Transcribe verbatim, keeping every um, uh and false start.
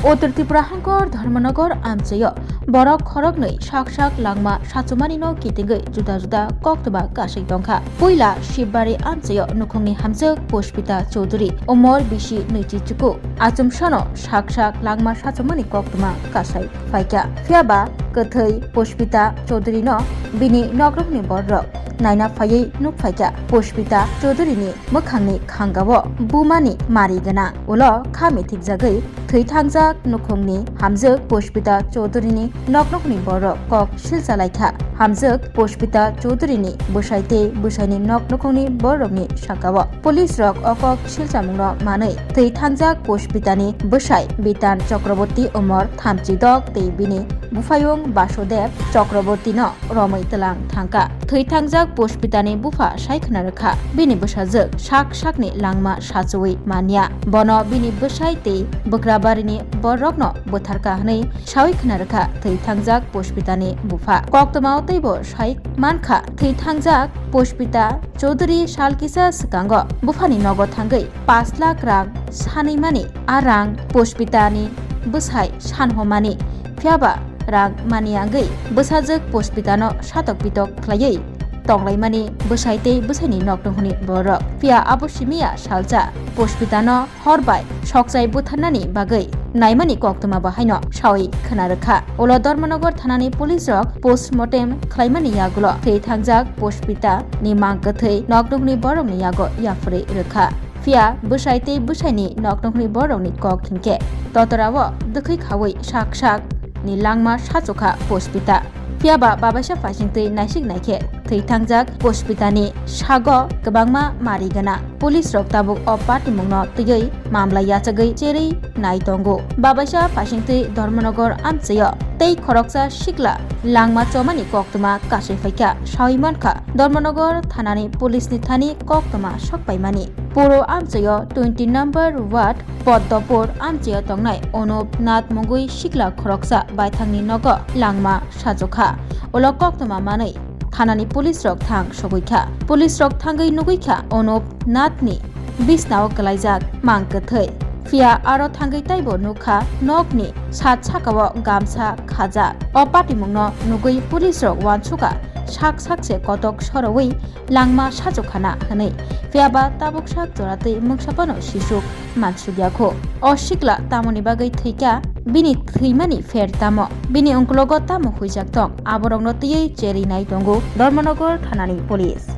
Uttor Tripura hangkor Dharmanagar amchaio borok khoroknwi sak sak langma sachumanino kitingwi juda juda koktwma kasai tongkha. Puila Shibari amchaio nukhungni hamjwk Puspita Chowdhury, umor bisi nwichi chuku, achomsano sak sak langma sachumani koktwma kasai phaikha. Phiyaba kwthwi Puspita Chowdhuryno bini noknokni bororok naina phaiwi nukphaikha. Puspita Chowdhuryni mwkhangni khangao bumani mari gwnang, ulo kha mithikjagwi thwi thangjak nukhungni hamjwk Puspita Chowdhuryni noknokni bororok kok silchalaikha. Hamjwk Puspita Chowdhuryni bwsai tei bwsaini noknukhungni bororokni sakao police rok o kok silchamungno manwi thwi thangjak Puspitani bwsai Bitan Chakraborty umor thamchi dok tei bini buphayung Basudev Chakrabortyno romwi twlang thangkha. Thwi thangjak Puspitani bupha sai khna rwkha, bini bwsajwk sak sakni langma sachuwi manya. Bono bini bwsai tei bwkrabarini bororokno bwtharkha hwnwi sawi khna rwkha thwi thangjak Puspitani bupha. Koktwmao teibo sai mankha, thwi thangjak Puspita Chowdhury sal kisa swkango buphani nogo thangwi pash lakh rang sanwi mani. A rang Puspitani bwsai sanhomani, phiyaba rang mani wngwi bwsajwk Puspitano satok pitok khlaiwi tonglaimani bwsai tei bwsaini noknukhungni borok. Phiya abo simiya salsa Puspitano hor bai sokchai butharnani bagwi naimani koktwma bo haino sawi khna rwkha. Ulo Dharmanagar thanani police rok postmortem khlaimani yagulo thwi thangjak Puspita ni mang kwthwi noknukhungni borokni yago yaphurwi rwkha. Phiya bwsai tei bwsaini noknukhungni borokni kok hinkhe totorao dwkhwi khawi sak sak ni langma sachukha Puspita. Phiyaba babaisa phaisingtwi naisik naikhe thwi thangjak Puspitani sago kwbangma mari gwnang. Police rok tabuk o patimungno twiwi mamla yachagwi cherwi nai tongo. Babaisa phaisingtwi Dharmanagar amchaio tei khoroksa sikla langma chomani koktwma kasui phaikha sawi mankha Dharmanagar thanani police ni thani koktwma sokpaimani. Puro amchaio twenty number ward Poddopur amchaio tongnai Anup Nath mungwi sikla khoroksa baithangni nogo langma sajokha. Ulo koktwma manwi thanani police rok thang sogwi kha. Police rok thangwi nugwi kha Anup Nath ni bisnao kwlaijak mang kwthwi. Phiya aro thangwi taibo nukha nokni sat sakao gamsa khajak. O patimungno nugwi police rok uansukha sak sakse kotok sorowi langma sajukhana hwnwi. Phiyaba tabuk sak joratwi mungsa phano sisuk mansukya kho. O sikla tamoni bagwi thwikha, bini thwimani pher tamo, bini ungkulogo tamo huijak tong, aborokno twiwi cherwi nai tongo Dharmanagar thanani police.